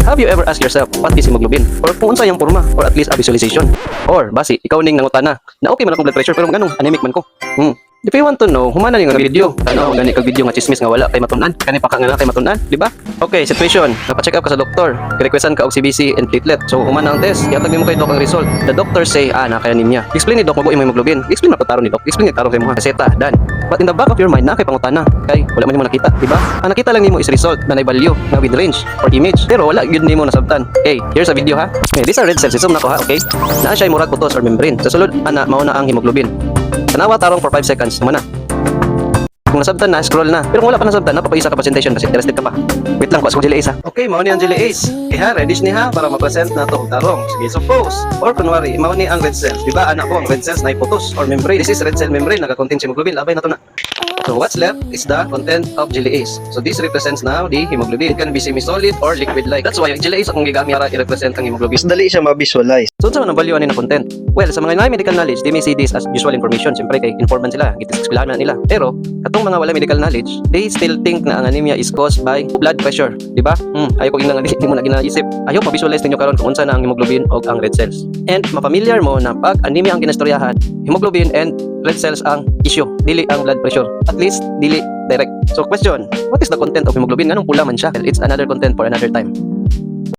Have you ever asked yourself, what is hemoglobin? Or kung unsa iyang porma? Or at least a visualization? Or, basi, ikaw ning nangutana na okay man akong blood pressure pero nganong anemic man ko? If you want to know, humana ni nga video. Ano, gani kag video nga chismis nga wala kay matun-an. Kani pa ka nga na kay matun-an, di ba? Okay, situation. Napa-check up ka sa doktor. Requestan ka og CBC and platelet. So, humana ang test. Ihatag nimo kay doc ang result. The doctor say, "Ah, naa kay anemia." Explain ni doc mo imong hemoglobin. Explain na tarong ni doc. Explain ni tarong kay mo. Reseta, done. But in the back of your mind, naa kay pangutana. Kay wala man nimo nakita, di ba? Ang nakita lang nimo is result na nay value na with range or image. Pero wala gyud nimo nasabtan. Okay, here's a video ha. Okay, these are red cells. I-zoom nako ha, okay? Naa siya murag putos or membrane. Sa sulod ana, mao na ang hemoglobin. Tanawa tarong for 5 seconds, humana. Kung nasabtan na, scroll na. Pero kung wala pa nasabtan, naa pa isa ka presentation kasi interested ka pa. Wait lang, kuha sa Jelly Ace ha. Okay, mao ni ang Jelly Ace. Okay ha, ready ni ha para ma-present na to tarong. Sige, suppose or kunwari, mao ni ang red cells. Di ba ana ko ang red cells na putos or membrane? This is red cell membrane, naka-contain sa hemoglobin. Labay na to na. So what's left is the content of Jelly Ace. So this represents now the hemoglobin. It can be semi-solid or liquid-like. That's why Jelly Ace akong gigamit para i-represent ang hemoglobin. Mas dali siya ma-visualize. So, unsa man ang value ani na content? Well, sa mga naay medical knowledge, they may see this as usual information. Siyempre, kay informed man sila, gieskwelahan man nila. Pero, katong mga wala medical knowledge, they still think na ang anemia is caused by blood pressure. Di ba? Ayaw ko nga di mo na ginaisip. Ayaw ma-visualize ninyo karon kung unsa na ang hemoglobin o ang red cells. And ma-familiar mo na pag anemia ang ginastoryahan, hemoglobin and red cells ang issue, dili ang blood pressure. At least, dili direct. So question, what is the content of hemoglobin? Nganong pula man siya? Well, it's another content for another time.